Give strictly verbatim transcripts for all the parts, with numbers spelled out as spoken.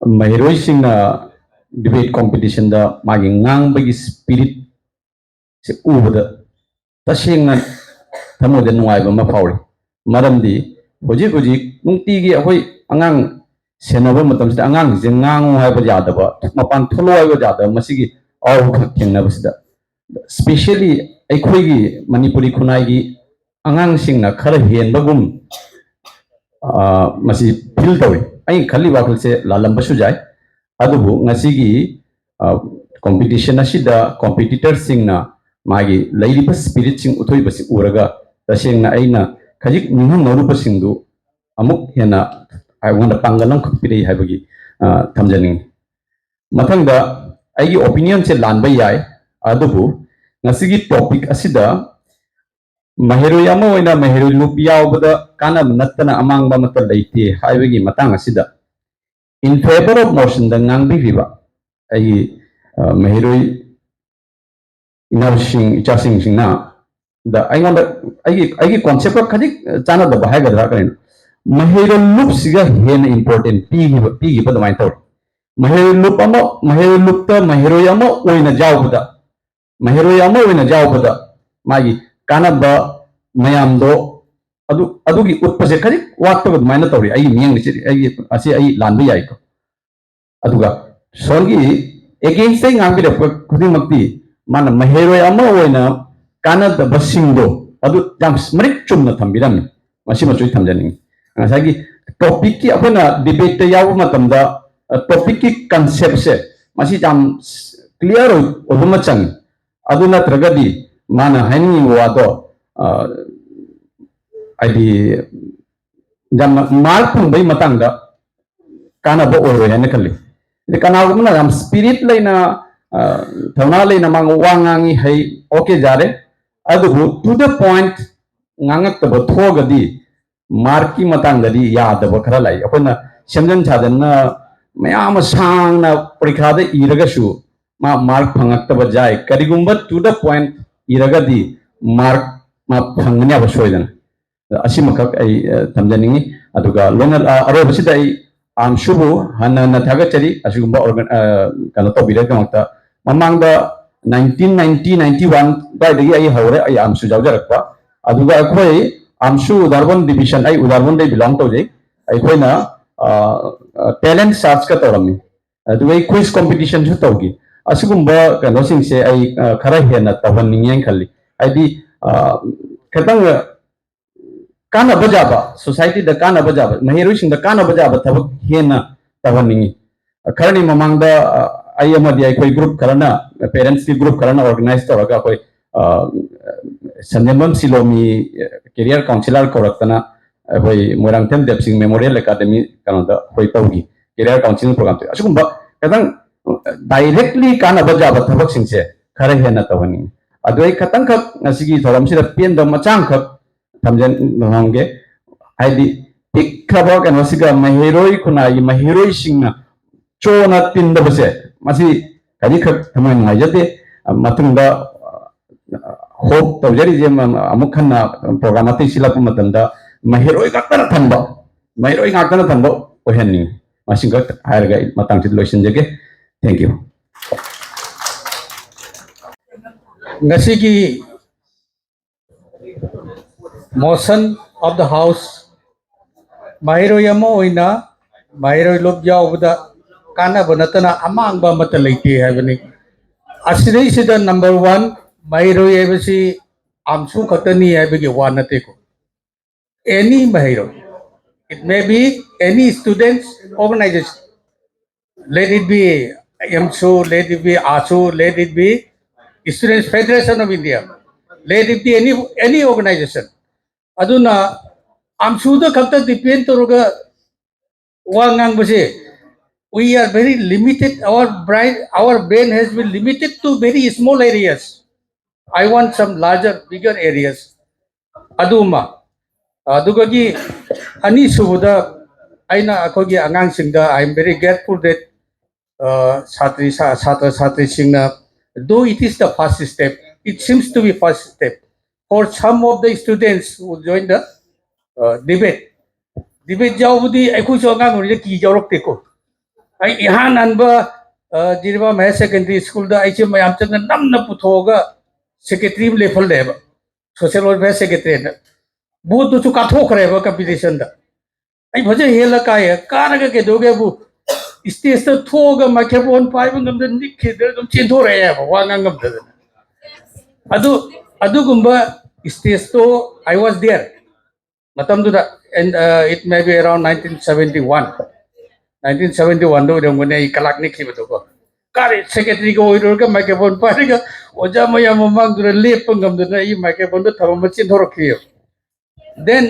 ꯃꯍꯩꯔꯣꯏꯁꯤꯡꯅ ꯗꯤꯕꯦꯠ ꯀꯣꯝꯄꯤꯇꯤꯁꯟꯗ ꯃꯥꯒꯤ ꯉꯥꯡꯕꯒꯤ ꯁ꯭ꯄꯤꯔꯤꯠꯁꯦ ꯎꯕꯗ ꯇꯁꯦꯡꯅ ꯊꯃꯣꯏꯗ ꯅꯨꯡꯉꯥꯏꯕ ꯑꯃ ꯐꯥꯎꯔꯤ꯫ ꯃꯔꯝꯗꯤ ꯍꯧꯖꯤꯛ ꯍꯧꯖꯤꯛ ꯅꯨꯡꯇꯤꯒꯤ ꯑꯩꯈꯣꯏ ꯑꯉꯥꯡ ꯁꯦꯟꯅꯕ ꯃꯇꯝꯁꯤꯗ ꯑꯉꯥꯡꯁꯦ ꯉꯥꯡꯉꯨ ꯍꯥꯏꯕ ꯌꯥꯗꯕ, ꯃꯄꯥꯟ ꯊꯣꯛꯂꯛꯑꯣ ꯍꯥꯏꯕ ꯌꯥꯗꯕ, ꯃꯁꯤꯒꯤ ꯑꯋꯥꯕ ꯊꯦꯡꯅꯕꯁꯤꯗ, ꯁ꯭ꯄꯦꯁꯤꯌꯦꯜꯂꯤ ꯑꯩꯈꯣꯏꯒꯤ ꯃꯅꯤꯄꯨꯔꯤ ꯈꯨꯟꯅꯥꯏꯒꯤ ꯑꯉꯥꯡꯁꯤꯡꯅ ꯈꯔ ꯍꯦꯟꯕꯒꯨꯝ, ꯑ, ꯃꯁꯤ ꯐꯤꯜ ꯇꯧꯏ꯫ ꯑꯩꯅ ꯈꯜꯂꯤ ꯋꯥꯈꯜꯁꯦ ꯂꯥꯜꯂꯝꯕꯁꯨ ꯌꯥꯏ, ꯑꯗꯨꯕꯨ ꯉꯁꯤꯒꯤ ꯀꯣꯝꯄꯤꯇꯤꯁꯟ ꯑꯁꯤꯗ ꯀꯣꯝꯄꯤꯇꯤꯇꯔꯁꯤꯡꯅ ꯃꯥꯒꯤ ꯂꯩꯔꯤꯕ ꯁ꯭ꯄꯤꯔꯤꯠꯁꯤꯡ ꯎꯠꯊꯣꯛꯏꯕꯁꯤ ꯎꯔꯒ ꯇꯁꯦꯡꯅ ꯑꯩꯅ ꯈꯖꯤꯛ ꯅꯤꯡꯍꯟꯅꯔꯨꯕꯁꯤꯡꯗꯨ ꯑꯃꯨꯛ ꯍꯦꯟꯅ ꯑꯩꯉꯣꯟꯗ ꯄꯥꯡꯒꯜ ꯑꯃꯈꯛ ꯄꯤꯔꯛꯏ ꯍꯥꯏꯕꯒꯤ, ꯑ, ꯊꯝꯖꯅꯤꯡꯏ꯫ ꯃꯊꯪꯗ ꯑꯩꯒꯤ ꯑꯣꯄꯤꯅꯤꯌꯟꯁꯦ ꯂꯥꯟꯕ ꯌꯥꯏ, ꯑꯗꯨꯕꯨ ꯉꯁꯤꯒꯤ ꯇꯣꯄꯤꯛ ꯑꯁꯤꯗ ꯃꯍꯩꯔꯣꯏ ꯑꯃ ꯑꯣꯏꯅ ꯃꯍꯩꯔꯣꯏ ꯂꯨꯞ ꯌꯥꯎꯕꯗ ꯀꯥꯟꯅꯕ ꯅꯠꯇꯅ ꯑꯃꯥꯡꯕ ꯑꯃꯠꯇ ꯂꯩꯇꯦ ꯍꯥꯏꯕꯒꯤ ꯃꯇꯥꯡ ꯑꯁꯤꯗ, in favour of motionꯗ ꯉꯥꯡꯕꯤꯔꯤꯕ ꯑꯩꯒꯤ, ꯑ, ꯃꯍꯩꯔꯣꯏ ꯏꯅꯥꯎꯁꯤꯡ, ꯏꯆꯥꯁꯤꯡꯁꯤꯅ ꯗ ꯑꯩꯉꯣꯟꯗ ꯑꯩꯒꯤ, ꯑꯩꯒꯤ ꯀꯣꯟꯁꯦꯞꯀ ꯈꯖꯤꯛ ꯆꯥꯟꯅꯗꯕ ꯍꯥꯏꯒꯗ꯭ꯔꯥ ꯀꯔꯤꯅꯣ, ꯃꯍꯩꯔꯣꯏ ꯂꯨꯞꯁꯤꯒ ꯍꯦꯟꯅ ꯏꯝꯄꯣꯔꯇꯦꯟ ꯄꯤꯈꯤꯕ, ꯄꯤꯈꯤꯕ ꯑꯗꯨꯃꯥꯏꯅ ꯇꯧꯔꯦ꯫ ꯃꯍꯩꯔꯣꯏ ꯂꯨꯞ ꯑꯃ, ꯃꯍꯩꯔꯣꯏ ꯂꯨꯞꯇ ꯃꯍꯩꯔꯣꯏ ꯑꯃ ꯑꯣꯏꯅ ꯌꯥꯎꯕꯗ, ꯃꯍꯩꯔꯣꯏ ꯑꯃ ꯑꯣꯏꯅ ꯌꯥꯎꯕꯗ ꯃꯥꯒꯤ ꯀꯥꯟꯅꯕ ꯃꯌꯥꯝꯗꯣ ꯑꯗꯨ, ꯑꯗꯨꯒꯤ ꯎꯠꯄꯁꯦ ꯈꯖꯤꯛ ꯋꯥꯠꯄꯒ ꯑꯗꯨꯃꯥꯏꯅ ꯇꯧꯔꯤ꯫ ꯑꯩꯒꯤ ꯃꯤꯠꯌꯦꯡꯗ ꯆꯦ-, ꯑꯩꯒꯤ, ꯑꯁꯤ ꯑꯩ ꯂꯥꯟꯕ ꯌꯥꯏꯀꯣ꯫ ꯑꯗꯨꯒ ꯁꯣꯝꯒꯤ ꯑꯦꯒꯦꯟꯁꯇ ꯉꯥꯡꯕꯤꯔꯛꯄ ꯈꯨꯗꯤꯡꯃꯛꯇꯤ ꯃꯥꯅ ꯃꯍꯩꯔꯣꯏ ꯑꯃ ꯑꯣꯏꯅ ꯀꯥꯟꯅꯗꯕꯁꯤꯡꯗꯣ ꯑꯗꯨ ꯌꯥꯝ ꯃꯔꯤꯛ ꯆꯨꯝꯅ ꯊꯝꯕꯤꯔꯝꯃꯤ꯫ ꯃꯁꯤꯃꯁꯨ ꯑꯩ ꯊꯝꯖꯅꯤꯡꯉꯤ꯫ ꯉꯁꯥꯏꯒꯤ ꯇꯣꯄꯤꯛꯀꯤ ꯑꯩꯈꯣꯏꯅ ꯗꯤꯕꯦꯠꯇ ꯌꯥꯎꯕ ꯃꯇꯝꯗ, ꯑ, ꯇꯣꯄꯤꯛꯀꯤ ꯀꯟꯁꯦꯞꯁꯦ ꯃꯁꯤ ꯌꯥꯝ ꯀ꯭ꯂꯤꯌꯥꯔ ꯑꯣꯏ-, ꯑꯣꯏꯕ ꯑꯃ ꯆꯪꯉꯤ꯫ ꯑꯗꯨ ꯅꯠꯇ꯭ꯔꯒꯗꯤ ꯃꯥꯅ ꯍꯥꯏꯅꯤꯡꯉꯤꯕ ꯋꯥꯗꯣ, ꯑ, ꯍꯥꯏꯗꯤ ꯌꯥꯝꯅ ꯃꯥꯔꯛ ꯐꯪꯕꯒꯤ ꯃꯇꯥꯡꯗ ꯀꯥꯟꯅꯕ ꯑꯣꯏꯔꯣꯏ ꯍꯥꯏꯅ ꯈꯜꯂꯤ꯫ ꯑꯗ ꯀꯅꯥꯒꯨꯝꯕꯅ ꯌꯥꯝ ꯁ꯭ꯄꯤꯔꯤꯠ ꯂꯩꯅ, ꯑ, ꯊꯧꯅꯥ ꯂꯩꯅ ꯃꯥ ꯋꯥ ꯉꯥꯡꯉꯤ ꯍꯩ, ꯑꯣꯀꯦ, ꯌꯥꯔꯦ꯫ ꯑꯗꯨꯕꯨ to the point ꯉꯥꯡꯉꯛꯇꯕ ꯊꯣꯛꯑꯒꯗꯤ ꯃꯥꯔꯛꯀꯤ ꯃꯇꯥꯡꯗꯗꯤ ꯌꯥꯗꯕ ꯈꯔ ꯂꯩ꯫ ꯑꯩꯈꯣꯏꯅ ꯁꯦꯝꯖꯤꯟ ꯁꯥꯖꯟꯅ ꯃꯌꯥꯝ ꯑꯃ ꯁꯥꯡꯅ ꯄꯔꯤꯈꯥꯗ ꯏꯔꯒꯁꯨ ꯃꯥ ꯃꯥꯔꯛ ꯐꯪꯉꯛꯇꯕ ꯌꯥꯏ꯫ ꯀꯔꯤꯒꯨꯝꯕ to the point ꯏꯔꯒꯗꯤ ꯃꯥꯔꯛ ꯃꯥ ꯐꯪꯒꯅꯤ ꯍꯥꯏꯕ ꯁꯣꯏꯗꯅ꯫ ꯑꯁꯤꯃꯈꯛ ꯑꯩ, ꯑ, ꯊꯝꯖꯅꯤꯡꯉꯤ꯫ ꯑꯗꯨꯒ ꯂꯣꯏꯅ, ꯑ, ꯑꯔꯣꯏꯕꯁꯤꯗ ꯑꯩ ꯑꯥꯝꯁꯨꯕꯨ ꯍꯟꯅ ꯍꯟꯅ ꯊꯥꯒꯠꯆꯔꯤ꯫ ꯑꯁꯤꯒꯨꯝꯕ organ- ꯑ, ꯀꯩꯅꯣ ꯇꯧꯕꯤꯔꯛꯄꯒꯤꯗꯃꯛꯇ꯫ ꯃꯃꯥꯡꯗ nineteen ninety ninety one ꯑꯗꯨꯋꯥꯏꯗꯒꯤ ꯑꯩ ꯍꯧꯔꯦ, ꯑꯩ ꯑꯥꯝꯁꯨ ꯌꯥꯎꯖꯔꯛꯄ꯫ ꯑꯗꯨꯒ ꯑꯩꯈꯣꯏ ꯑꯥꯝꯁꯨ ꯎꯗꯥꯔꯕꯟ division, ꯑꯩ ꯎꯗꯥꯔꯕꯟꯗꯩ belong ꯇꯧꯖꯩ꯫ ꯑꯩꯈꯣꯏꯅ talent searchꯀ ꯇꯧꯔꯝꯃꯤ, ꯑꯗꯨꯒ ꯑꯩ quiz competitionꯁꯨ ꯇꯧꯈꯤ꯫ ꯑꯁꯤꯒꯨꯝꯕ ꯀꯩꯅꯣꯁꯤꯡꯁꯦ ꯑꯩ, ꯑ, ꯈꯔ ꯍꯦꯟꯅ ꯇꯧꯍꯟꯅꯤꯡꯉꯦꯅ ꯈꯜꯂꯤ꯫ ꯍꯥꯏꯗꯤ, ꯑ, ꯈꯤꯇꯪ ꯀꯥꯟꯅꯕ ꯌꯥꯕ, societyꯗ ꯀꯥꯟꯅꯕ ꯌꯥꯕ, ꯃꯍꯩꯔꯣꯏꯁꯤꯡꯗ ꯀꯥꯟꯅꯕ ꯌꯥꯕ ꯊꯕꯛ ꯍꯦꯟꯅ ꯇꯧꯍꯟꯅꯤꯡꯉꯤ꯫ ꯈꯔꯅꯤ ꯃꯃꯥꯡꯗ, ꯑ, ꯑꯩ ꯑꯃꯗꯤ ꯑꯩꯈꯣꯏ group ꯈꯔꯅ, parentsꯀꯤ group ꯈꯔꯅ organize ꯇꯧꯔꯒ ꯑꯩꯈꯣꯏ, ꯑ, ꯁꯟꯖꯦꯟꯕꯝ ꯁꯤꯂꯣꯃꯤ career counsellor ꯀꯧꯔꯛꯇꯅ ꯑꯩꯈꯣꯏ ꯃꯣꯏꯔꯥꯡꯊꯦꯝ ꯗꯦꯕꯁꯤꯡ Memorial Academy ꯀꯩꯅꯣꯗ ꯑꯩꯈꯣꯏ ꯇꯧꯈꯤ, career counselling program ꯇꯧꯈꯤ꯫ ꯑꯁꯤꯒꯨꯝꯕ ꯈꯤꯇꯪ directly ꯀꯥꯟꯅꯕ ꯌꯥꯕ ꯊꯕꯛꯁꯤꯡꯁꯦ ꯈꯔ ꯍꯦꯟꯅ ꯇꯧꯍꯟꯅꯤꯡꯉꯤ꯫ ꯑꯗꯨ ꯑꯩ ꯈꯤꯇꯪꯈꯛ ꯉꯁꯤꯒꯤ ꯊꯧꯔꯝꯁꯤꯗ ꯄꯦꯟꯗꯕ ꯃꯆꯥ ꯑꯃꯈꯛ ꯊꯝꯖꯟ-, ꯊꯝꯒꯦ꯫ ꯍꯥꯏꯗꯤ, ꯄꯤꯛꯈ꯭ꯔꯕ ꯀꯩꯅꯣꯁꯤꯒ ꯃꯍꯩꯔꯣꯏ ꯈꯨꯟꯅꯥꯏꯒꯤ ꯃꯍꯩꯔꯣꯏꯁꯤꯡꯅ ꯆꯣꯅ ꯇꯤꯟꯗꯕꯁꯦ, ꯃꯁꯤ ꯈꯖꯤꯛꯈꯛ ꯊꯃꯣꯏ ꯅꯨꯡꯉꯥꯏꯖꯗꯦ꯫ ꯃꯇꯨꯡꯗ, ꯑ, hope ꯇꯧꯖꯔꯤꯁꯦ, ꯃ-, ꯑꯃꯨꯛ ꯍꯟꯅ program ꯑꯇꯩ ꯁꯤꯜꯂꯛꯄ ꯃꯇꯝꯗ ꯃꯍꯩꯔꯣꯏ ꯉꯥꯛꯇꯅ ꯊꯟꯕ, ꯃꯍꯩꯔꯣꯏ ꯉꯥꯛꯇꯅ ꯊꯟꯕ ꯑꯣꯏꯍꯟꯅꯤꯡꯉꯤ꯫ ꯃꯁꯤꯈꯛ ꯍꯥꯏꯔꯒ ꯑꯩ ꯃꯇꯥꯡꯁꯤꯗ ꯂꯣꯏꯁꯤꯟꯖꯒꯦ꯫ Thank you꯫ ꯉꯁꯤꯒꯤ motion of the house, ꯃꯍꯩꯔꯣꯏ ꯑꯃ ꯑꯣꯏꯅ ꯃꯍꯩꯔꯣꯏ ꯂꯨꯞ ꯌꯥꯎꯕꯗ ꯀꯥꯟꯅꯕ ꯅꯠꯇꯅ ꯑꯃꯥꯡꯕ ꯑꯃꯠꯇ ꯂꯩꯇꯦ ꯍꯥꯏꯕꯅꯤ꯫ ꯑꯁꯤꯗꯩꯁꯤꯗ number one, ꯃꯍꯩꯔꯣꯏ ꯍꯥꯏꯕꯁꯤ ꯑꯥꯝꯁꯨ ꯈꯛꯇꯅꯤ ꯍꯥꯏꯕꯒꯤ ꯋꯥ ꯅꯠꯇꯦꯀꯣ꯫ Any ꯃꯍꯩꯔꯣꯏ, it may be any students organization, let it be AMSU, let it be AASU, let it be Students Federation of India, let it be any, any organization. ꯑꯗꯨꯅ ꯑꯥꯝꯁꯨꯗ ꯈꯛꯇ depend ꯇꯧꯔꯒ ꯋꯥ ꯉꯥꯡꯕꯁꯦ, we are very limited, our brain, our brain has been limited to very small areas. I want some larger, bigger areas. ꯑꯗꯨꯃ, ꯑꯗꯨꯒꯒꯤ ꯑꯅꯤꯁꯨꯕꯗ ꯑꯩꯅ ꯑꯩꯈꯣꯏꯒꯤ ꯑꯉꯥꯡꯁꯤꯡꯗ, I am very grateful that, uh, ꯁꯥꯇ꯭ꯔꯤ, ꯁꯥ-, ꯁꯥꯇ꯭ꯔ ꯁꯥꯇ꯭ꯔꯤꯁꯤꯡꯅ, though it is the first step, it seems to be first step for some of the students who join the, uh, debate. Debate ꯌꯥꯎꯕꯗꯤ ꯑꯩꯈꯣꯏꯁꯨ ꯑꯉꯥꯡ ꯑꯣꯏꯔꯤꯉꯩꯗ ꯀꯤ ꯌꯥꯎꯔꯛꯇꯦꯀꯣ꯫ ꯑꯩ ꯏꯍꯥꯟ ꯍꯥꯟꯕ ꯖꯤꯔꯤꯕꯥꯝ ꯍꯥꯌꯔ ꯁꯦꯀꯦꯟꯗꯔꯤ ꯁ꯭ꯀꯨꯜꯗ ꯑꯩꯁꯦ ꯃꯌꯥꯝ ꯆꯪꯅ ꯅꯝꯅ ꯄꯨꯊꯣꯛꯑꯒ ꯁꯦꯀ꯭ꯔꯦꯇꯔꯤ ꯑꯃ ꯂꯦꯞꯍꯜꯂꯦꯕ, ꯁꯣꯁꯤꯌꯦꯜ ꯋꯦꯜꯐꯤꯌꯔ ꯁꯦꯀ꯭ꯔꯦꯇꯔꯤꯅ꯫ ꯚꯣꯠꯇꯨꯁꯨ ꯀꯥꯊꯣꯛꯈ꯭ꯔꯦꯕ ꯀꯝꯄꯤꯇꯤꯁꯟꯗ꯫ ꯑꯩ ꯐꯖꯅ ꯍꯦꯜꯂ ꯀꯥꯏꯌꯦ꯫ ꯀꯥꯔꯒ ꯀꯩꯗꯧꯒꯦꯕꯨ, ꯁ꯭ꯇꯦꯖꯇ ꯊꯣꯛꯑꯒ ꯃꯥꯏꯀ꯭ꯔꯣꯐꯣꯟ ꯄꯥꯏꯕ ꯉꯝꯗꯅ ꯅꯤꯛꯈꯤꯗꯅ ꯑꯗꯨꯝ ꯆꯦꯟꯊꯣꯔꯛꯑꯦꯕ, ꯋꯥ ꯉꯥꯡ ꯉꯝꯗꯗꯅ꯫ ꯑꯗꯨ ꯑꯗꯨꯒꯨꯝꯕ ꯁ꯭ꯇꯦꯖꯇꯣ I was there ꯃꯇꯝꯗꯨꯗ꯫ And it may be around nineteen seventy one, nineteen seventy one ꯗ ꯑꯣꯏꯔꯝꯒꯅꯤ ꯑꯩ ꯀꯂꯥꯛ ꯅꯤꯛꯈꯤꯕꯗꯣꯀꯣ꯫ ꯀꯥꯔꯦ, ꯁꯦꯀ꯭ꯔꯦꯇꯔꯤꯒ ꯑꯣꯏꯔꯨꯔꯒ ꯃꯥꯏꯀ꯭ꯔꯣꯐꯣꯟ ꯄꯥꯏꯔꯒ ꯑꯣꯖꯥ ꯃꯌꯥꯝ ꯃꯃꯥꯡꯗꯨꯗ ꯂꯦꯞꯄ ꯉꯝꯗꯅ ꯑꯩ ꯃꯥꯏꯀ꯭ꯔꯣꯐꯣꯟꯗꯣ ꯊꯝꯃꯝꯕ ꯆꯦꯟꯊꯣꯔꯛꯈꯤ꯫ Then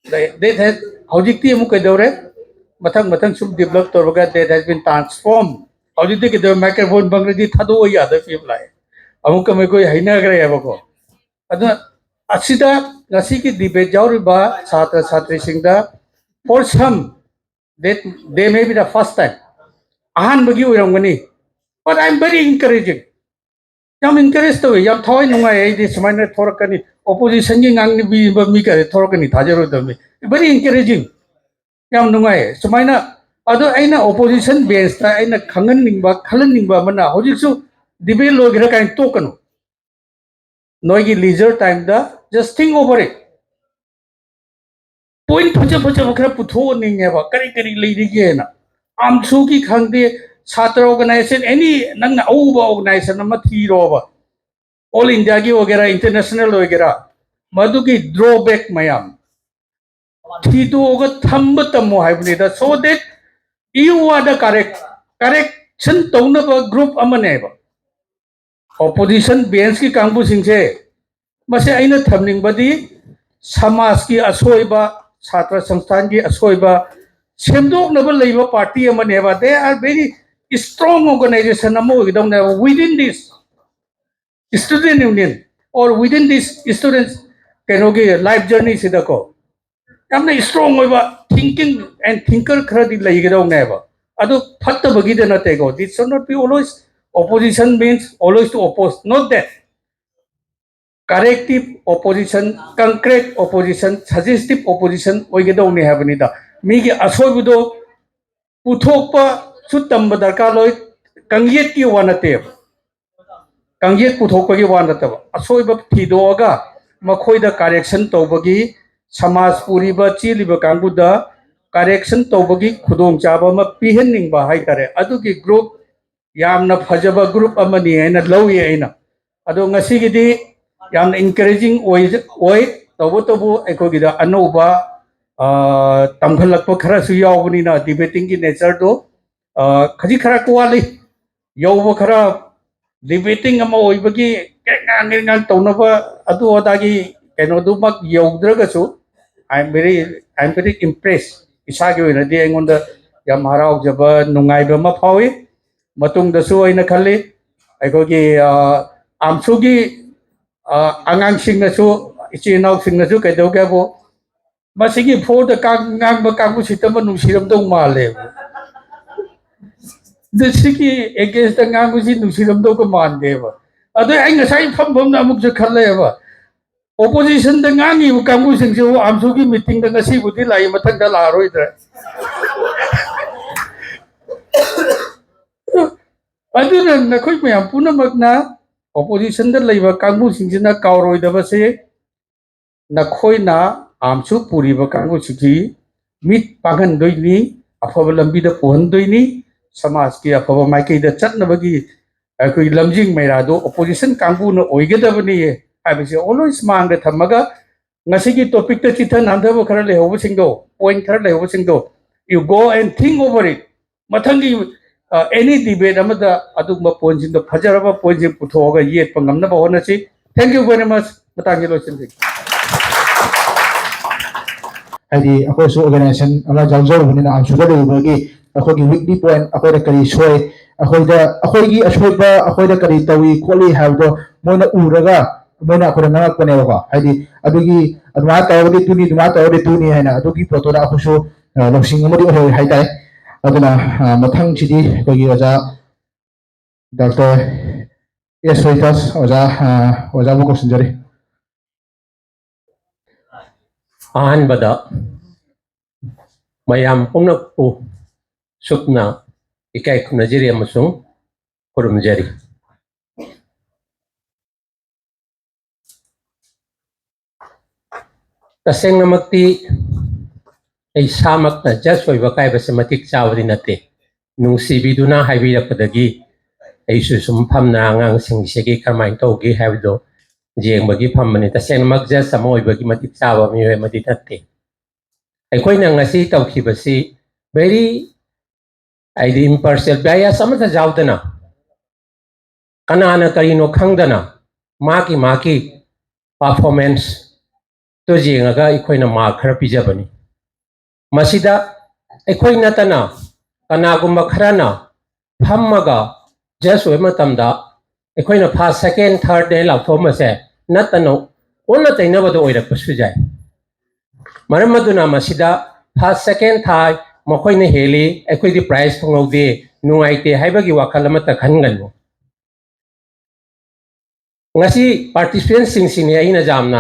that has, ꯍꯧꯖꯤꯛꯇꯤ ꯑꯃꯨꯛ ꯀꯩꯗꯧꯔꯦ? ꯃꯊꯪ ꯃꯊꯪ ꯁꯨꯝ ꯗꯤꯕꯂꯞ ꯇꯧꯔꯒ that has been transform꯫ ꯍꯧꯖꯤꯛꯇꯤ ꯀꯩꯗꯧꯔꯦ? ꯃꯥꯏꯀ꯭ꯔꯣꯐꯣꯟ ꯐꯪꯈ꯭ꯔꯗꯤ ꯊꯥꯗꯣꯛꯑꯣ ꯌꯥꯗꯕ ꯐꯤꯕꯝ ꯂꯥꯛꯑꯦ꯫ ꯑꯃꯨꯛꯀ ꯃꯈꯣꯏ ꯍꯩꯅꯈ꯭ꯔꯦꯕꯀꯣ꯫ ꯑꯗꯨꯅ ꯑꯁꯤꯗ ꯉꯁꯤꯒꯤ ꯗꯤꯕꯦꯠ ꯌꯥꯎꯔꯤꯕ ꯁꯥꯇ꯭ꯔ ꯁꯥꯇ꯭ꯔꯤꯁꯤꯡꯗ, for some, that they may be the first time, ꯑꯍꯥꯟꯕꯒꯤ ꯑꯣꯏꯔꯝꯒꯅꯤ, but I am very encouraging꯫ ꯌꯥꯝ ꯏꯟꯀꯔꯦꯖ ꯇꯧꯋꯤ, ꯌꯥꯝ ꯊꯋꯥꯏ ꯅꯨꯡꯉꯥꯏ꯫ ꯑꯩꯗꯤ ꯁꯨꯃꯥꯏꯅ ꯊꯣꯔꯛꯀꯅꯤ, ꯑꯣꯄꯣꯖꯤꯁꯟꯒꯤ ꯉꯥꯡꯅꯕꯤꯕ ꯃꯤ ꯀꯌꯥꯗꯤ ꯊꯣꯔꯛꯀꯅꯤ ꯊꯥꯖꯔꯨꯗꯕꯅꯤ꯫ Very encouraging, ꯌꯥꯝ ꯅꯨꯡꯉꯥꯏ꯫ ꯁꯨꯃꯥꯏꯅ ꯑꯗꯣ ꯑꯩꯅ ꯑꯣꯄꯣꯖꯤꯁꯟ ꯕꯦꯟꯁꯇ ꯑꯩꯅ ꯈꯪꯍꯟꯅꯤꯡꯕ, ꯈꯜꯍꯟꯅꯤꯡꯕ ꯑꯃꯅ, ꯍꯧꯖꯤꯛꯁꯨ ꯗꯤꯕꯦꯠ ꯂꯣꯏꯈ꯭ꯔꯦ ꯀꯥꯏꯅ ꯇꯣꯛꯀꯅꯨ꯫ ꯅꯣꯏꯒꯤ ꯂꯤꯖꯔ ꯇꯥꯏꯝꯗ just think over it꯫ Point ꯐꯖ ꯐꯖꯕ ꯈꯔ ꯄꯨꯊꯣꯛꯍꯟꯅꯤꯡꯉꯦꯕ, ꯀꯔꯤ ꯀꯔꯤ ꯂꯩꯔꯤꯒꯦꯅ꯫ ꯑꯝꯁꯨꯒꯤ ꯈꯪꯗꯦ, ꯁꯥꯇ꯭ꯔ ꯑꯣꯔꯒꯅꯥꯏꯖꯦꯁꯟ, ꯑꯦꯅꯤ ꯅꯪꯅ ꯑꯎꯕ ꯑꯣꯔꯒꯅꯥꯏꯖꯦꯁꯟ ꯑꯃ ꯊꯤꯔꯣꯕ, ꯑꯣꯜ ꯏꯟꯗꯤꯌꯥꯒꯤ ꯑꯣꯏꯒꯦꯔꯥ, ꯏꯟꯇꯔꯅꯦꯁꯅꯦꯜ ꯑꯣꯏꯒꯦꯔꯥ, ꯃꯗꯨꯒꯤ ꯗ꯭ꯔꯣꯕꯦꯛ ꯃꯌꯥꯝ ꯊꯤꯗꯣꯛꯑꯒ ꯊꯝꯕ ꯇꯝꯃꯣ ꯍꯥꯏꯕꯅꯤꯗ꯫ So that you are the correct, correction ꯇꯧꯅꯕ ꯒ꯭ꯔꯨꯞ ꯑꯃꯅꯦꯕ꯫ ꯑꯣꯄꯣꯖꯤꯁꯟ ꯕꯦꯟꯁꯀꯤ ꯀꯥꯡꯕꯨꯁꯤꯡꯁꯦ, ꯃꯁꯤ ꯑꯩꯅ ꯊꯝꯅꯤꯡꯕꯗꯤ, ꯁꯃꯥꯖꯀꯤ ꯑꯁꯣꯏꯕ, ꯁꯥꯇ꯭ꯔ ꯁꯪꯁꯊꯥꯟꯒꯤ ꯑꯁꯣꯏꯕ ꯁꯦꯝꯗꯣꯛꯅꯕ ꯂꯩꯕ ꯄꯥꯔꯇꯤ ꯑꯃꯅꯦꯕ꯫ They are very strong organization ꯑꯃ ꯑꯣꯏꯒꯗꯧꯅꯦꯕ within this student union or within this students ꯀꯩꯅꯣꯒꯤ ꯂꯥꯏꯐ ꯖꯔꯅꯤꯁꯤꯗꯀꯣ꯫ ꯌꯥꯝꯅ ꯏꯁꯇ꯭ꯔꯣꯡ ꯑꯣꯏꯕ thinking and thinker ꯈꯔꯗꯤ ꯂꯩꯒꯗꯧꯅꯦꯕ꯫ ꯑꯗꯨ ꯐꯠꯇꯕꯒꯤꯗ ꯅꯠꯇꯦꯀꯣ꯫ This should not be always, opposition means always to oppose, not that. corrective opposition, concrete opposition, suggestive opposition ꯑꯣꯏꯒꯗꯧꯅꯤ ꯍꯥꯏꯕꯅꯤꯗ꯫ ꯃꯤꯒꯤ ꯑꯁꯣꯏꯕꯗꯣ ꯄꯨꯊꯣꯛꯄꯁꯨ ꯇꯝꯕ ꯗꯔꯀꯥꯔ ꯂꯣꯏ꯫ ꯀꯥꯡꯌꯦꯠꯀꯤ ꯋꯥ ꯅꯠꯇꯦꯕ, ꯀꯥꯡꯌꯦꯠ ꯄꯨꯊꯣꯛꯄꯒꯤ ꯋꯥ ꯅꯠꯇꯕ, ꯑꯁꯣꯏꯕ ꯊꯤꯗꯣꯛꯑꯒ ꯃꯈꯣꯏꯗ correction ꯇꯧꯕꯒꯤ, ꯁꯃꯥꯖ ꯄꯨꯔꯤꯕ ꯆꯦꯜꯂꯤꯕ ꯀꯥꯡꯕꯨꯗ correction ꯇꯧꯕꯒꯤ ꯈꯨꯗꯣꯡꯆꯥꯕ ꯑꯃ ꯄꯤꯍꯟꯅꯤꯡꯕ ꯍꯥꯏꯇꯥꯔꯦ꯫ ꯑꯗꯨꯒꯤ group ꯌꯥꯝꯅ ꯐꯖꯕ group ꯑꯃꯅꯤ ꯍꯥꯏꯅ ꯂꯧꯏ ꯑꯩꯅ꯫ ꯑꯗꯣ ꯉꯁꯤꯒꯤꯗꯤ ꯌꯥꯝꯅ encouraging ꯑꯣꯏ, ꯑꯣꯏ꯫ ꯇꯧꯕꯇꯕꯨ ꯑꯩꯈꯣꯏꯒꯤꯗ ꯑꯅꯧꯕ, ꯑ, ꯇꯝꯈꯠꯂꯛꯄ ꯈꯔꯁꯨ ꯌꯥꯎꯕꯅꯤꯅ debatingꯒꯤ natureꯗꯣ, ꯑ, ꯈꯖꯤꯛ ꯈꯔ ꯋꯥꯠꯂꯤ꯫ ꯌꯧꯕ ꯈꯔ debating ꯑꯃ ꯑꯣꯏꯕꯒꯤ ꯀꯦꯛ ꯉꯥꯡ ꯀꯦꯛ ꯉꯥꯡ ꯇꯧꯅꯕ ꯑꯗꯨ ꯑꯗꯥꯒꯤ ꯀꯩꯅꯣꯗꯨꯃꯛ ꯌꯧꯗ꯭ꯔꯒꯁꯨ, I am very, I am very impressed꯫ ꯏꯁꯥꯒꯤ ꯑꯣꯏꯅꯗꯤ ꯑꯩꯉꯣꯟꯗ ꯌꯥꯝ ꯍꯔꯥꯎꯖꯕ, ꯅꯨꯡꯉꯥꯏꯕ ꯑꯃ ꯐꯥꯎꯏ꯫ ꯃꯇꯨꯡꯗꯁꯨ ꯑꯩꯅ ꯈꯜꯂꯤ, ꯑꯩꯈꯣꯏꯒꯤ, ꯑ, ꯑꯥꯝꯁꯨꯒꯤ, ꯑ, ꯑꯉꯥꯡꯁꯤꯡꯅꯁꯨ, ꯏꯆꯤꯜ ꯏꯅꯥꯎꯁꯤꯡꯅꯁꯨ ꯀꯩꯗꯧꯒꯦꯕꯨ, ꯃꯁꯤꯒꯤ ꯐꯣꯔꯗ ꯀꯥꯡ-, ꯉꯥꯡꯕ ꯀꯥꯡꯕꯨꯁꯤꯇꯕꯨ ꯅꯨꯡꯁꯤꯔꯝꯗꯧ ꯃꯥꯜꯂꯦꯕ꯫ ꯑꯗꯨ ꯁꯤꯒꯤ againstꯇ ꯉꯥꯡꯕꯁꯤ ꯅꯨꯡꯁꯤꯔꯝꯗꯧꯒ ꯃꯥꯟꯗꯦꯕ꯫ ꯑꯗꯨ ꯑꯩ ꯉꯁꯥꯏ ꯐꯝ ꯐꯝꯅ ꯑꯃꯨꯛꯁꯨ ꯈꯜꯂꯦꯕ, oppositionꯗ ꯉꯥꯡꯉꯤꯕ ꯀꯥꯡꯕꯨꯁꯤꯡꯁꯤꯕꯨ ꯑꯥꯝꯁꯨꯒꯤ meetingꯗ ꯉꯁꯤꯕꯨꯗꯤ ꯂꯥꯛꯏ, ꯃꯊꯪꯗ ꯂꯥꯛꯑꯔꯣꯏꯗ꯭ꯔꯦ꯫ ꯑꯗꯨꯅ ꯅꯈꯣꯏ ꯃꯌꯥꯝ ꯄꯨꯝꯅꯃꯛꯅ, oppositionꯗ ꯂꯩꯕ ꯀꯥꯡꯕꯨꯁꯤꯡꯁꯤꯅ ꯀꯥꯎꯔꯣꯏꯗꯕꯁꯦ, ꯅꯈꯣꯏꯅ ꯑꯥꯝꯁꯨ ꯄꯨꯔꯤꯕ ꯀꯥꯡꯕꯨꯁꯤꯒꯤ ꯃꯤꯠ ꯄꯥꯡꯍꯟꯗꯣꯏꯅꯤ, ꯑꯐꯕ ꯂꯝꯕꯤꯗ ꯄꯨꯍꯟꯗꯣꯏꯅꯤ, ꯁꯃꯥꯖꯀꯤ ꯑꯐꯕ ꯃꯥꯏꯀꯩꯗ ꯆꯠꯅꯕꯒꯤ ꯑꯩꯈꯣꯏꯒꯤ ꯂꯝꯖꯤꯡ ꯃꯩꯔꯥꯗꯣ opposition ꯀꯥꯡꯕꯨꯅ ꯑꯣꯏꯒꯗꯕꯅꯤ ꯍꯥꯏꯕꯁꯤ always ꯃꯥꯡꯗ ꯊꯝꯃꯒ, ꯉꯁꯤꯒꯤ topicꯇ ꯆꯤꯠꯊ ꯅꯥꯟꯊꯕ ꯈꯔ ꯂꯩꯍꯧꯕꯁꯤꯡꯗꯣ, point ꯈꯔ ꯂꯩꯍꯧꯕꯁꯤꯡꯗꯣ, you go and think over it꯫ ꯃꯊꯪꯒꯤ, ꯑ, any debate ꯑꯃꯗ ꯑꯗꯨꯒꯨꯝꯕ pointꯁꯤꯡꯗꯣ, ꯐꯖꯔꯕ pointꯁꯤꯡ ꯄꯨꯊꯣꯛꯑꯒ ꯌꯦꯠꯄ ꯉꯝꯅꯕ ꯍꯣꯠꯅꯁꯤ꯫ Thank you very much꯫ ꯃꯇꯥꯡꯁꯤ ꯂꯣꯏꯁꯤꯟꯖꯒꯦ꯫ ꯍꯥꯏꯗꯤ ꯑꯩꯈꯣꯏꯁꯨ organization ꯑꯃ ꯌꯥꯎꯖꯔꯨꯕꯅꯤꯅ, ꯑꯥꯝꯁꯨꯗ ꯂꯩꯔꯤꯕꯒꯤ ꯑꯩꯈꯣꯏꯒꯤ weakly point, ꯑꯩꯈꯣꯏꯗ ꯀꯔꯤ ꯁꯣꯏ, ꯑꯩꯈꯣꯏꯗ, ꯑꯩꯈꯣꯏꯒꯤ ꯑꯁꯣꯏꯕ, ꯑꯩꯈꯣꯏꯗ ꯀꯔꯤ ꯇꯧꯏ ꯈꯣꯠꯂꯤ ꯍꯥꯏꯕꯗꯣ ꯃꯣꯏꯅ ꯎꯔꯒ ꯃꯣꯏꯅ ꯑꯩꯈꯣꯏꯗ ꯉꯥꯡꯉꯛꯄꯅꯦꯕꯀꯣ꯫ ꯍꯥꯏꯗꯤ ꯑꯗꯨꯒꯤ ꯑꯗꯨꯃꯥꯏꯅ ꯇꯧꯔꯒꯗꯤ ꯇꯨꯅꯤ, ꯑꯗꯨꯃꯥꯏꯅ ꯇꯧꯔꯒꯗꯤ ꯇꯨꯅꯤ ꯍꯥꯏꯅ ꯑꯗꯨꯒꯤ ꯄꯣꯠꯇꯨꯗ ꯑꯩꯈꯣꯏꯁꯨ, ꯑ, ꯂꯧꯁꯤꯡ ꯑꯃꯗꯤ ꯑꯣꯏꯍꯧꯋꯦ ꯍꯥꯏꯇꯥꯔꯦ꯫ ꯑꯗꯨꯅ, ꯑ, ꯃꯊꯪꯁꯤꯗꯤ ꯑꯩꯈꯣꯏꯒꯤ ꯑꯣꯖꯥ ꯗꯥꯛꯇꯔ ꯑꯦꯁ ꯔꯣꯍꯤꯇꯥꯁ ꯑꯣꯖꯥ, ꯑ, ꯑꯣꯖꯥꯕꯨ ꯀꯧꯁꯤꯟꯖꯔꯤ꯫ ꯑꯍꯥꯟꯕꯗ ꯃꯌꯥꯝ ꯄꯨꯝꯅꯃꯛꯄꯨ ꯁꯨꯞꯅ ꯏꯀꯥꯏ ꯈꯨꯝꯅꯖꯔꯤ ꯑꯃꯁꯨꯡ ꯈꯨꯔꯨꯝꯖꯔꯤ꯫ ꯇꯁꯦꯡꯅꯃꯛꯇꯤ ꯑꯩ ꯏꯁꯥꯃꯛꯅ ꯖꯁ ꯑꯣꯏꯕ ꯀꯥꯏꯕꯁꯦ ꯃꯇꯤꯛ ꯆꯥꯕꯗꯤ ꯅꯠꯇꯦ꯫ ꯅꯨꯡꯁꯤꯕꯤꯗꯨꯅ ꯍꯥꯏꯕꯤꯔꯛꯄꯗꯒꯤ ꯑꯩꯁꯨ ꯁꯨꯝ ꯐꯝꯅ ꯑꯉꯥꯡꯁꯤꯡꯁꯤꯒꯤ ꯀꯔꯝꯍꯥꯏꯅ ꯇꯧꯒꯦ ꯍꯥꯏꯕꯗꯣ ꯌꯦꯡꯕꯒꯤ ꯐꯝꯕꯅꯤ꯫ ꯇꯁꯦꯡꯅꯃꯛ ꯖꯁ ꯑꯃ ꯑꯣꯏꯕꯒꯤ ꯃꯇꯤꯛ ꯆꯥꯕ ꯃꯤꯑꯣꯏ ꯑꯃꯗꯤ ꯅꯠꯇꯦ꯫ ꯑꯩꯈꯣꯏꯅ ꯉꯁꯤ ꯇꯧꯈꯤꯕꯁꯤ very, ꯍꯥꯏꯗꯤ, impartial, bias ꯑꯃꯠꯇ ꯌꯥꯎꯗꯅ, ꯀꯅꯥꯅ ꯀꯔꯤꯅꯣ ꯈꯪꯗꯅ ꯃꯥꯒꯤ ꯃꯥꯒꯤ performanceꯇꯣ ꯌꯦꯡꯉꯒ ꯑꯩꯈꯣꯏꯅ mark ꯈꯔ ꯄꯤꯖꯕꯅꯤ꯫ ꯃꯁꯤꯗ ꯑꯩꯈꯣꯏ ꯅꯠꯇꯅ ꯀꯅꯥꯒꯨꯝꯕ ꯈꯔꯅ ꯐꯝꯃꯒ ꯖꯁ ꯑꯣꯏꯕ ꯃꯇꯝꯗ ꯑꯩꯈꯣꯏꯅ first, second, thirdꯅꯦ ꯂꯥꯎꯊꯣꯛꯑꯝꯕꯁꯦ ꯅꯠꯇꯅ ꯑꯣꯟꯅ ꯇꯩꯅꯕꯗ ꯑꯣꯏꯔꯛꯄꯁꯨ ꯌꯥꯏ꯫ ꯃꯔꯝ ꯑꯗꯨꯅ ꯃꯁꯤꯗ first, second, third ꯃꯈꯣꯏꯅ ꯍꯦꯜꯂꯤ, ꯑꯩꯈꯣꯏꯗꯤ prize ꯐꯪꯍꯧꯗꯦ, ꯅꯨꯡꯉꯥꯏꯇꯦ ꯍꯥꯏꯕꯒꯤ ꯋꯥꯈꯜ ꯑꯃꯠꯇ ꯈꯟꯒꯅꯨ꯫ ꯉꯁꯤ participantꯁꯤꯡꯁꯤꯅꯤ ꯑꯩꯅ ꯌꯥꯝꯅ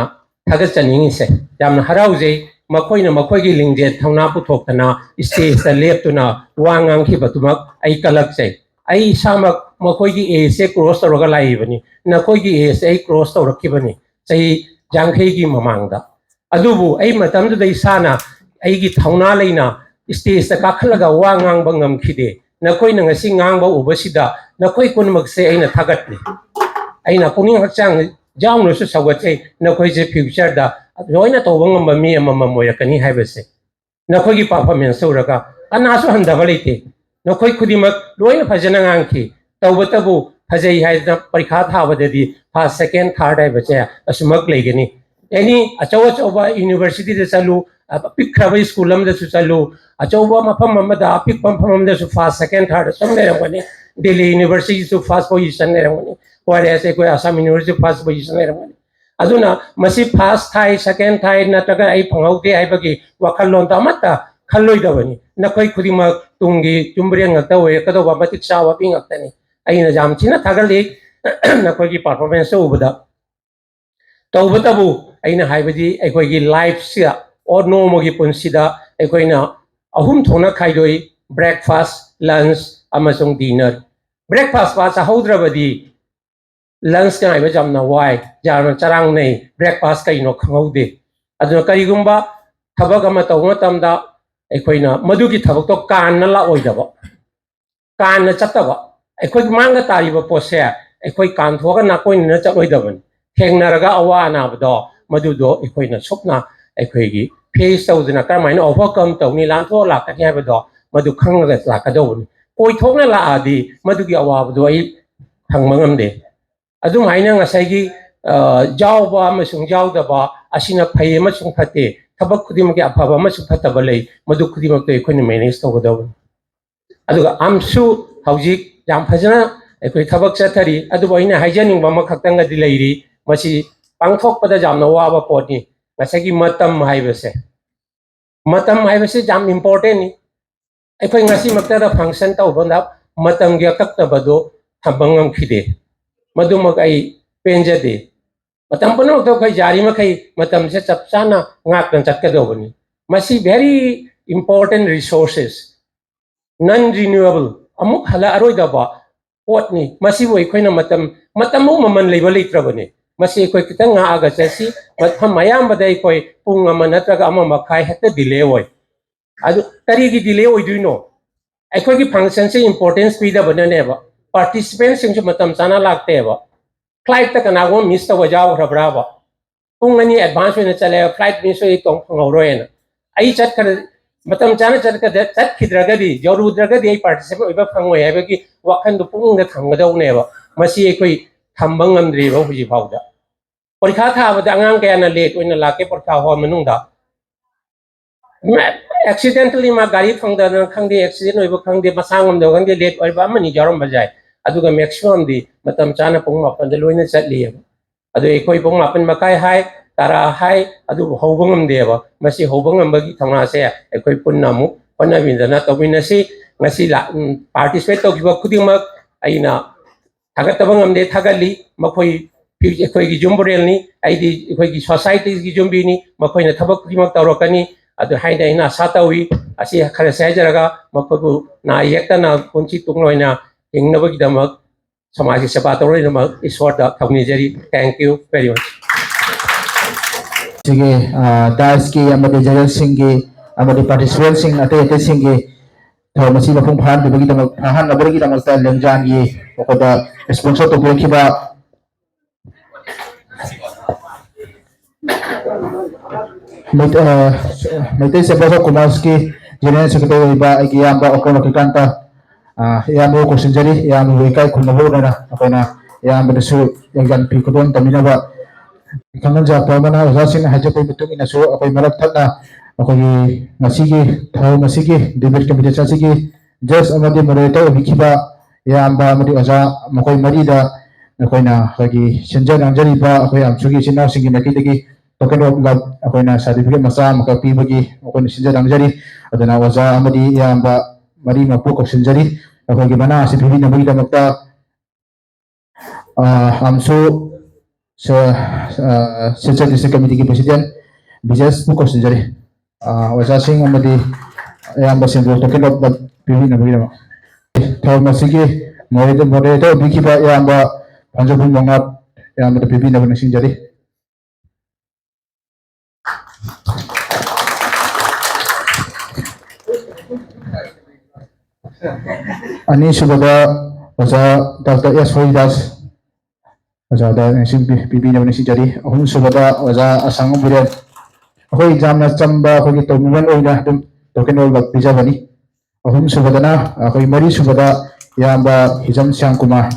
ꯊꯥꯒꯠꯆꯅꯤꯡꯉꯤꯁꯦ꯫ ꯌꯥꯝꯅ ꯍꯔꯥꯎꯖꯩ, ꯃꯈꯣꯏꯅ ꯃꯈꯣꯏꯒꯤ ꯂꯤꯡꯖꯦꯜ ꯊꯧꯅꯥ ꯄꯨꯊꯣꯛꯇꯅ stageꯇ ꯂꯦꯞꯇꯨꯅ ꯋꯥ ꯉꯥꯡꯈꯤꯕꯗꯨꯃꯛ ꯑꯩ ꯀꯜꯂꯛꯆꯩ꯫ ꯑꯩ ꯏꯁꯥꯃꯛ ꯃꯈꯣꯏꯒꯤ ageꯁꯦ cross ꯇꯧꯔꯒ ꯂꯥꯛꯏꯕꯅꯤ, ꯅꯈꯣꯏꯒꯤ ageꯁꯦ ꯑꯩ cross ꯇꯧꯔꯛꯈꯤꯕꯅꯤ ꯆꯍꯤ ꯌꯥꯡꯈꯩꯒꯤ ꯃꯃꯥꯡꯗ꯫ ꯑꯗꯨꯕꯨ ꯑꯩ ꯃꯇꯝꯗꯨꯗ ꯏꯁꯥꯅ ꯑꯩꯒꯤ ꯊꯧꯅꯥ ꯂꯩꯅ stageꯇ ꯀꯥꯈꯠꯂꯒ ꯋꯥ ꯉꯥꯡꯕ ꯉꯝꯈꯤꯗꯦ꯫ ꯅꯈꯣꯏꯅ ꯉꯁꯤ ꯉꯥꯡꯕ ꯎꯕꯁꯤꯗ ꯅꯈꯣꯏ ꯄꯨꯝꯅꯃꯛꯁꯦ ꯑꯩꯅ ꯊꯥꯒꯠꯂꯤ꯫ ꯑꯩꯅ ꯄꯨꯛꯅꯤꯡ ꯍꯛꯆꯥꯡ ꯌꯥꯎꯅꯁꯨ ꯁꯧꯒꯠꯆꯩ꯫ ꯅꯈꯣꯏꯁꯦ futureꯗ ꯂꯣꯏꯅ ꯇꯧꯕ ꯉꯝꯕ ꯃꯤ ꯑꯃꯃꯝ ꯑꯣꯏꯔꯛꯀꯅꯤ ꯍꯥꯏꯕꯁꯦ ꯅꯈꯣꯏꯒꯤ performance ꯎꯔꯒ ꯀꯅꯥꯁꯨ ꯍꯟꯊꯕ ꯂꯩꯇꯦ꯫ ꯅꯈꯣꯏ ꯈꯨꯗꯤꯡꯃꯛ ꯂꯣꯏꯅ ꯐꯖꯅ ꯉꯥꯡꯈꯤ꯫ ꯇꯧꯕꯇꯕꯨ ꯐꯖꯩ ꯍꯥꯏꯗꯅ ꯄꯔꯤꯈꯥ ꯊꯥꯕꯗꯗꯤ first, second, third ꯍꯥꯏꯕꯁꯦ ꯑꯁꯨꯃꯛ ꯂꯩꯒꯅꯤ꯫ Any ꯑꯆꯧ ꯑꯆꯧꯕ universityꯗ ꯆꯠꯂꯨ, ꯑꯄꯤꯛꯈ꯭ꯔꯕ school ꯑꯃꯗꯁꯨ ꯆꯠꯂꯨ, ꯑꯆꯧꯕ ꯃꯐꯝ ꯑꯃꯗ ꯑꯄꯤꯛꯄ ꯃꯐꯝ ꯑꯃꯗꯁꯨ first, second, third ꯁꯨꯝ ꯂꯩꯔꯝꯒꯅꯤ꯫ Delhi universityꯁꯨ first position ꯂꯩꯔꯝꯒꯅꯤ, whereas ꯑꯩꯈꯣꯏ Assam university first position ꯂꯩꯔꯝꯒꯅꯤ꯫ ꯑꯗꯨꯅ ꯃꯁꯤ first ꯊꯥꯏ, second ꯊꯥꯏ ꯅꯠꯇ꯭ꯔꯒ ꯑꯩ ꯐꯪꯍꯧꯗꯦ ꯍꯥꯏꯕꯒꯤ ꯋꯥꯈꯜꯂꯣꯟꯗ ꯑꯃꯠꯇ ꯈꯜꯂꯣꯏꯗꯕꯅꯤ꯫ ꯅꯈꯣꯏ ꯈꯨꯗꯤꯡꯃꯛ ꯇꯨꯡꯒꯤ ꯌꯨꯝꯕꯤꯔꯦꯟ ꯉꯥꯛꯇ ꯑꯣꯏꯔꯛꯀꯗꯧꯕ ꯃꯇꯤꯛ ꯆꯥꯕ ꯃꯤ ꯉꯥꯛꯇꯅꯤ꯫ ꯑꯩꯅ ꯌꯥꯝ ꯊꯤꯅ ꯊꯥꯒꯠꯂꯤ꯫ ꯅꯈꯣꯏꯒꯤ ꯄꯔꯐꯣꯔꯃꯦꯟꯁꯇ ꯎꯕꯗ꯫ ꯇꯧꯕꯇꯕꯨ ꯑꯩꯅ ꯍꯥꯏꯕꯗꯤ ꯑꯩꯈꯣꯏꯒꯤ ꯂꯥꯏꯐꯁꯤꯗ ꯑꯣꯔ ꯅꯣꯡꯃꯒꯤ ꯄꯨꯟꯁꯤꯗ ꯑꯩꯈꯣꯏꯅ ꯑꯍꯨꯝ ꯊꯣꯛꯅ ꯈꯥꯏꯗꯣꯛꯏ: ꯕ꯭ꯔꯦꯛꯐꯥꯁ, ꯂꯟꯁ ꯑꯃꯁꯨꯡ ꯗꯤꯅꯔ꯫ ꯕ꯭ꯔꯦꯛꯐꯥꯁ ꯐꯥꯎ ꯆꯥꯍꯧꯗ꯭ꯔꯕꯗꯤ ꯂꯟꯁ ꯉꯥꯏꯕ ꯌꯥꯝꯅ ꯋꯥꯏ, ꯌꯥꯝꯅ ꯆꯔꯥꯡꯅꯩ, ꯕ꯭ꯔꯦꯛꯐꯥꯁ ꯀꯩꯅꯣ ꯈꯪꯍꯧꯗꯦ꯫ ꯑꯗꯨꯅ ꯀꯔꯤꯒꯨꯝꯕ ꯊꯕꯛ ꯑꯃ ꯇꯧꯕ ꯃꯇꯝꯗ ꯑꯩꯈꯣꯏꯅ ꯃꯗꯨꯒꯤ ꯊꯕꯛꯇꯣ ꯀꯥꯟꯅ ꯂꯥꯛꯑꯣꯏꯗꯕ, ꯀꯥꯟꯅ ꯆꯠꯇꯕ, ꯑꯩꯈꯣꯏꯒꯤ ꯃꯥꯡꯗ ꯇꯥꯔꯤꯕ ꯄꯣꯠꯁꯦ ꯑꯩꯈꯣꯏ ꯀꯥꯟꯊꯣꯛꯑꯒ ꯅꯥꯀꯣꯏꯅꯅ ꯆꯠꯂꯣꯏꯗꯕꯅꯤ꯫ ꯊꯦꯡꯅꯔꯒ ꯑꯋꯥ ꯑꯅꯥꯕꯗꯣ ꯃꯗꯨꯗꯣ ꯑꯩꯈꯣꯏꯅ ꯁꯨꯞꯅ ꯑꯩꯈꯣꯏꯒꯤ ꯐꯦꯁ ꯇꯧꯗꯅ ꯀꯔꯝꯍꯥꯏꯅ ꯑꯣꯚꯔꯀꯝ ꯇꯧꯅꯤ, ꯂꯥꯟꯊꯣꯛꯑ ꯂꯥꯛꯀꯅꯤ ꯍꯥꯏꯕꯗꯣ ꯃꯗꯨ ꯈꯪꯉꯒ ꯂꯥꯛꯀꯗꯧꯕꯅꯤ꯫ ꯀꯣꯏꯊꯣꯛꯅ ꯂꯥꯛꯑꯗꯤ ꯃꯗꯨꯒꯤ ꯑꯋꯥꯕꯗꯣ ꯑꯩ ꯐꯪꯕ ꯉꯝꯗꯦ꯫ ꯑꯗꯨꯝꯍꯥꯏꯅ ꯉꯁꯥꯏꯒꯤ, ꯑ, ꯌꯥꯎꯕ ꯑꯃꯁꯨꯡ ꯌꯥꯎꯗꯕ ꯑꯁꯤꯅ ꯐꯩ ꯑꯃꯁꯨꯡ ꯐꯠꯇꯦ, ꯊꯕꯛ ꯈꯨꯗꯤꯡꯃꯛꯀꯤ ꯑꯐꯕ ꯑꯃꯁꯨꯡ ꯐꯠꯇꯕ ꯂꯩ, ꯃꯗꯨ ꯈꯨꯗꯤꯡꯃꯛꯇꯣ ꯑꯩꯈꯣꯏꯅ ꯃꯦꯅꯦꯖ ꯇꯧꯒꯗꯧꯕꯅꯤ꯫ ꯑꯗꯨꯒ ꯑꯝꯁꯨ ꯍꯧꯖꯤꯛ ꯌꯥꯝ ꯐꯖꯅ ꯑꯩꯈꯣꯏ ꯊꯕꯛ ꯆꯠꯊꯔꯤ, ꯑꯗꯨꯕꯨ ꯑꯩꯅ ꯍꯥꯏꯖꯅꯤꯡꯕ ꯑꯃꯈꯛꯇꯪꯒꯗꯤ ꯂꯩꯔꯤ꯫ ꯃꯁꯤ ꯄꯥꯡꯊꯣꯛꯄꯗ ꯌꯥꯝꯅ ꯋꯥꯕ ꯄꯣꯠꯅꯤ꯫ ꯉꯁꯥꯏꯒꯤ ꯃꯇꯝ ꯍꯥꯏꯕꯁꯦ, ꯃꯇꯝ ꯍꯥꯏꯕꯁꯤ ꯌꯥꯝ ꯏꯝꯄꯣꯔꯇꯦꯟꯅꯤ꯫ ꯑꯩꯈꯣꯏ ꯉꯁꯤꯃꯛꯇꯗ ꯐꯪꯁꯟ ꯇꯧꯕꯗ ꯃꯇꯝꯒꯤ ꯑꯀꯛꯅꯕꯗꯨ ꯊꯝꯕ ꯉꯝꯈꯤꯗꯦ꯫ ꯃꯗꯨꯃꯛ ꯑꯩ ꯄꯦꯟꯖꯗꯦ꯫ ꯃꯇꯝ ꯄꯨꯝꯅꯃꯛꯇ ꯑꯩꯈꯣꯏ ꯌꯥꯔꯤꯃꯈꯩ ꯃꯇꯝꯁꯦ ꯆꯞ ꯆꯥꯅ ꯉꯥꯛꯅ ꯆꯠꯀꯗꯧꯕꯅꯤ꯫ ꯃꯁꯤ very important resources, non renewable, ꯑꯃꯨꯛ ꯍꯜꯂꯛꯑꯔꯣꯏꯗꯕ ꯄꯣꯠꯅꯤ꯫ ꯃꯁꯤꯕꯨ ꯑꯩꯈꯣꯏꯅ ꯃꯇꯝ, ꯃꯇꯝꯕꯨ ꯃꯃꯜ ꯂꯩꯕ ꯂꯩꯇ꯭ꯔꯕꯅꯤ꯫ ꯃꯁꯤ ꯑꯩꯈꯣꯏ ꯈꯤꯇꯪ ꯉꯥꯛꯑꯒ ꯆꯠꯁꯤ꯫ ꯃꯐꯝ ꯑꯌꯥꯝꯕꯗ ꯑꯩꯈꯣꯏ ꯄꯨꯡ ꯑꯃ ꯅꯠꯇ꯭ꯔꯒ ꯑꯃ ꯃꯈꯥꯏ ꯍꯦꯛꯇ ꯗꯤꯂꯦ ꯑꯣꯏ꯫ ꯑꯗꯨ ꯀꯔꯤꯒꯤ ꯗꯤꯂꯦ ꯑꯣꯏꯗꯣꯏꯅꯣ? ꯑꯩꯈꯣꯏꯒꯤ ꯐꯪꯁꯟꯁꯦ ꯏꯝꯄꯣꯔꯇꯦꯟꯁ ꯄꯤꯗꯕꯅꯅꯦꯕ꯫ ꯄꯥꯔꯇꯤꯁꯤꯄꯦꯟꯁꯤꯡꯁꯨ ꯃꯇꯝ ꯆꯥꯅ ꯂꯥꯛꯇꯦꯕ꯫ ꯐ꯭ꯂꯥꯏꯠꯇ ꯀꯅꯥꯒꯨꯝꯕ ꯃꯤꯁ ꯇꯧꯕ ꯌꯥꯎꯈ꯭ꯔꯕ꯭ꯔꯥꯕ? ꯄꯨꯡ ꯑꯅꯤ ꯑꯦꯗꯚꯥꯟꯁ ꯑꯣꯏꯅ ꯆꯠꯂꯦꯕ, ꯐ꯭ꯂꯥꯏꯠ ꯃꯤꯁ ꯑꯣꯏ ꯇꯣꯡ ꯐꯪꯍꯧꯔꯣꯏꯅ꯫ ꯑꯩ ꯆꯠꯈ꯭ꯔ-, ꯃꯇꯝ ꯆꯥꯅ ꯆꯠꯀꯗ-, ꯆꯠꯈꯤꯗ꯭ꯔꯒꯗꯤ, ꯌꯧꯔꯨꯗ꯭ꯔꯒꯗꯤ ꯑꯩ ꯄꯥꯔꯇꯤꯁꯤꯄꯦꯟ ꯑꯣꯏꯕ ꯐꯪꯉꯣꯏ ꯍꯥꯏꯕꯒꯤ ꯋꯥꯈꯜꯗꯨ ꯄꯨꯛꯅꯤꯡꯗ ꯊꯝꯒꯗꯧꯅꯦꯕ꯫ ꯃꯁꯤ ꯑꯩꯈꯣꯏ ꯊꯝꯕ ꯉꯝꯗ꯭ꯔꯤꯕ ꯍꯧꯖꯤꯛ ꯐꯥꯎꯗ꯫ ꯄꯔꯤꯈꯥ ꯊꯥꯕꯗ ꯑꯉꯥꯡ ꯀꯌꯥꯅ ꯂꯦꯠ ꯑꯣꯏꯅ ꯂꯥꯛꯀꯦ ꯄꯔꯤꯈꯥ ꯍꯣꯜ ꯃꯅꯨꯡꯗ? ꯑꯦꯛꯁꯤꯗꯦꯟꯇꯦꯜꯂꯤ ꯃꯥ ꯒꯥꯔꯤ ꯐꯪꯗꯗꯅ ꯈꯪꯗꯦ, ꯑꯦꯛꯁꯤꯗꯦꯟ ꯑꯣꯏꯕ ꯈꯪꯗꯦ, ꯃꯁꯥ ꯉꯝꯗꯕ ꯈꯪꯗꯦ, ꯂꯦꯠ ꯑꯣꯏꯕ ꯑꯃꯅꯤ ꯌꯥꯎꯔꯝꯕ ꯌꯥꯏ꯫ ꯑꯗꯨꯒ ꯃꯦꯛꯁꯤꯃꯝꯗꯤ ꯃꯇꯝ ꯆꯥꯅ ꯄꯨꯡ ꯃꯥꯄꯟꯗ ꯂꯣꯏꯅ ꯆꯠꯂꯤꯑꯕ꯫ ꯑꯗꯨ ꯑꯩꯈꯣꯏ ꯄꯨꯡ ꯃꯥꯄꯟ ꯃꯈꯥꯏ ꯍꯥꯏ, ꯇꯔꯥ ꯍꯥꯏ, ꯑꯗꯨꯕꯨ ꯍꯧꯕ ꯉꯝꯗꯦꯕ꯫ ꯃꯁꯤ ꯍꯧꯕ ꯉꯝꯕꯒꯤ ꯊꯧꯅꯥꯁꯦ ꯑꯩꯈꯣꯏ ꯄꯨꯟꯅ ꯑꯃꯨꯛ ꯍꯣꯠꯅꯃꯤꯟꯅꯗꯅ ꯇꯧꯃꯤꯟꯅꯁꯤ꯫ ꯉꯁꯤ ꯂꯥꯛ-, ꯎꯝ, ꯄꯥꯔꯇꯤꯁꯤꯄꯦꯠ ꯇꯧꯈꯤꯕ ꯈꯨꯗꯤꯡꯃꯛ ꯑꯩꯅ ꯊꯥꯒꯠꯇꯕ ꯉꯝꯗꯦ, ꯊꯥꯒꯠꯂꯤ꯫ ꯃꯈꯣꯏ ꯑꯩꯈꯣꯏꯒꯤ ꯌꯨꯝꯕꯨꯔꯦꯜꯅꯤ, ꯑꯩꯗꯤ ꯑꯩꯈꯣꯏꯒꯤ ꯁꯣꯁꯥꯏꯇꯤꯒꯤ ꯌꯨꯝꯕꯤꯅꯤ, ꯃꯈꯣꯏꯅ ꯊꯕꯛ ꯈꯨꯗꯤꯡꯃꯛ ꯇꯧꯔꯛꯀꯅꯤ꯫ ꯑꯗꯨ ꯍꯥꯏꯅ ꯑꯩꯅ ꯑꯁꯥ ꯇꯧꯏ꯫ ꯑꯁꯤ ꯈꯔꯁꯦ ꯍꯥꯏꯖꯔꯒ, ꯃꯈꯣꯏꯕꯨ ꯅꯥ ꯌꯦꯛꯇꯅ ꯄꯨꯟꯁꯤ ꯇꯨꯡꯂꯣꯏꯅ ꯍꯤꯡꯅꯕꯒꯤꯗꯃꯛ, ꯁꯃꯥꯖꯒꯤ ꯁꯦꯕꯥ ꯇꯧꯅꯕꯒꯤꯗꯃꯛ ꯏꯁꯣꯔꯗ ꯊꯧꯅꯤꯖꯔꯤ꯫ Thank you very much꯫ ꯁꯤꯒꯤ, ꯑ, ꯗꯥꯏꯁꯀꯤ ꯑꯃꯗꯤ ꯖꯖꯦꯁꯁꯤꯡꯒꯤ ꯑꯃꯗꯤ ꯄꯥꯔꯇꯤꯁꯤꯄꯦꯟꯁꯤꯡ ꯑꯇꯩ ꯑꯇꯩꯁꯤꯡꯒꯤ ꯊꯧꯔꯝ ꯑꯁꯤ ꯃꯄꯨꯡ ꯐꯥꯍꯟꯕꯤꯕꯒꯤꯗꯃꯛ, ꯐꯥꯍꯟꯅꯕꯒꯤꯗꯃꯛꯇ ꯂꯦꯡꯖꯥꯟꯒꯤ ꯃꯈꯣꯏꯗ ꯏꯁꯄꯣꯟꯁꯔ ꯇꯧꯕꯤꯔꯛꯈꯤꯕ ꯃꯩꯇꯩ, ꯑ, ꯃꯩꯇꯩ ꯆꯦꯝꯕꯔ ꯑꯣꯐ ꯀꯣꯃꯔꯁꯀꯤ ꯖꯦꯅꯔꯦꯜ ꯁꯦꯀ꯭ꯔꯦꯇꯔꯤ ꯑꯣꯏꯕ ꯑꯩꯒꯤ ꯏꯌꯥꯝꯕ ꯑꯣꯀꯣꯟ ꯂꯛꯈꯤꯀꯥꯟꯇ, ꯑ, ꯏꯌꯥꯝꯕꯕꯨ ꯀꯧꯁꯤꯟꯖꯔꯤ꯫ ꯏꯌꯥꯝꯕꯕꯨ ꯏꯀꯥꯏ ꯈꯨꯝꯅꯕ ꯑꯣꯏꯅ ꯑꯩꯈꯣꯏꯅ ꯏꯌꯥꯝꯕꯗꯁꯨ ꯌꯥꯝꯖꯟ ꯐꯤ ꯈꯨꯗꯣꯜ ꯇꯝꯕꯤꯅꯕ ꯈꯪꯍꯟꯖꯔꯛꯄ ꯑꯃꯅ, ꯑꯣꯖꯥꯁꯤꯡꯅ ꯍꯥꯏꯖꯕꯒꯤ ꯃꯇꯨꯡ ꯏꯟꯅꯁꯨ ꯑꯩꯈꯣꯏ ꯃꯔꯛ ꯊꯠꯅ ꯑꯩꯈꯣꯏꯒꯤ ꯉꯁꯤꯒꯤ ꯊꯧꯔꯝ ꯑꯁꯤꯒꯤ ꯗꯤꯕꯦꯠ ꯀꯝꯄꯤꯇꯤꯁꯟ ꯑꯁꯤꯒꯤ ꯖꯁ ꯑꯃꯗꯤ ꯃꯣꯗꯔꯦꯇꯔ ꯑꯣꯏꯕꯤꯈꯤꯕ ꯏꯌꯥꯝꯕ ꯑꯃꯗꯤ ꯑꯣꯖꯥ, ꯃꯈꯣꯏ ꯃꯔꯤꯗ ꯑꯩꯈꯣꯏꯅ ꯑꯩꯈꯣꯏꯒꯤ ꯁꯤꯟꯖ ꯂꯥꯡꯖꯔꯤꯕ ꯑꯩꯈꯣꯏ ꯑꯝꯁꯨꯒꯤ ꯏꯆꯤꯟ ꯏꯅꯥꯎꯁꯤꯡꯒꯤ ꯃꯥꯏꯀꯩꯗꯒꯤ token of love ꯑꯩꯈꯣꯏꯅ ꯁꯥꯔꯇꯤꯐꯤꯀꯦꯠ ꯃꯆꯥ ꯑꯃꯈꯛ ꯄꯤꯕꯒꯤ ꯑꯩꯈꯣꯏꯅ ꯁꯤꯟꯖ ꯂꯥꯡꯖꯔꯤ꯫ ꯑꯗꯨꯅ ꯑꯣꯖꯥ ꯑꯃꯗꯤ ꯏꯌꯥꯝꯕ ꯃꯔꯤꯃꯛꯄꯨ ꯀꯧꯁꯤꯟꯖꯔꯤ꯫ ꯑꯩꯈꯣꯏꯒꯤ ꯃꯅꯥ ꯑꯁꯤ ꯄꯤꯕꯤꯅꯕꯒꯤꯗꯃꯛꯇ, ꯑ, ꯑꯝꯁꯨ ꯁ-, ꯑ, ꯁꯤꯜꯆꯔ ꯗꯤꯁꯇ꯭ꯔꯤꯛ ꯀꯃꯤꯇꯤꯒꯤ ꯄ꯭ꯔꯦꯁꯤꯗꯦꯟ ꯕꯤꯖꯦꯁꯄꯨ ꯀꯧꯁꯤꯟꯖꯔꯤ꯫ ꯑ, ꯑꯣꯖꯥꯁꯤꯡ ꯑꯃꯗꯤ ꯑꯌꯥꯝꯕꯁꯤꯡꯕꯨ token of love ꯄꯤꯕꯤꯅꯕꯒꯤꯗꯃꯛ ꯊꯧꯔꯝ ꯑꯁꯤꯒꯤ ꯃꯣꯗꯦ-, ꯃꯣꯗꯦꯔꯦꯇꯔ ꯑꯣꯏꯕꯤꯈꯤꯕ ꯏꯌꯥꯝꯕ ꯐꯥꯟꯖꯧꯕꯨꯡ ꯃꯉꯥꯠ ꯏꯌꯥꯝꯕꯗ ꯄꯤꯕꯤꯅꯕ ꯅꯤꯡꯁꯤꯡꯖꯔꯤ꯫ ꯑꯅꯤꯁꯨꯕꯗ ꯑꯣꯖꯥ ꯗꯥꯛꯇꯔ ꯑꯦꯁ ꯍꯣꯔꯤꯗꯥꯁ ꯑꯣꯖꯥꯗ ꯅꯤꯡꯁꯤꯡ-, ꯄꯤꯕꯤꯅꯕ ꯅꯤꯡꯁꯤꯡꯖꯔꯤ꯫ ꯑꯍꯨꯝꯁꯨꯕꯗ ꯑꯣꯖꯥ ꯑꯁꯥꯡꯕꯝ ꯕꯤꯔꯦꯟ꯫ ꯑꯩꯈꯣꯏ ꯌꯥꯝꯅ ꯆꯝꯕ, ꯑꯩꯈꯣꯏꯒꯤ ꯇꯧꯕꯤꯃꯜ ꯑꯣꯏꯅ ꯑꯗꯨꯝ token of love ꯄꯤꯖꯕꯅꯤ꯫ ꯑꯍꯨꯝꯁꯨꯕꯗꯅ, ꯑꯩꯈꯣꯏ ꯃꯔꯤꯁꯨꯕꯗ ꯏꯌꯥꯝꯕ ꯍꯤꯖꯝ ꯁ꯭ꯌꯥꯝ ꯀꯨꯃꯥꯔ꯫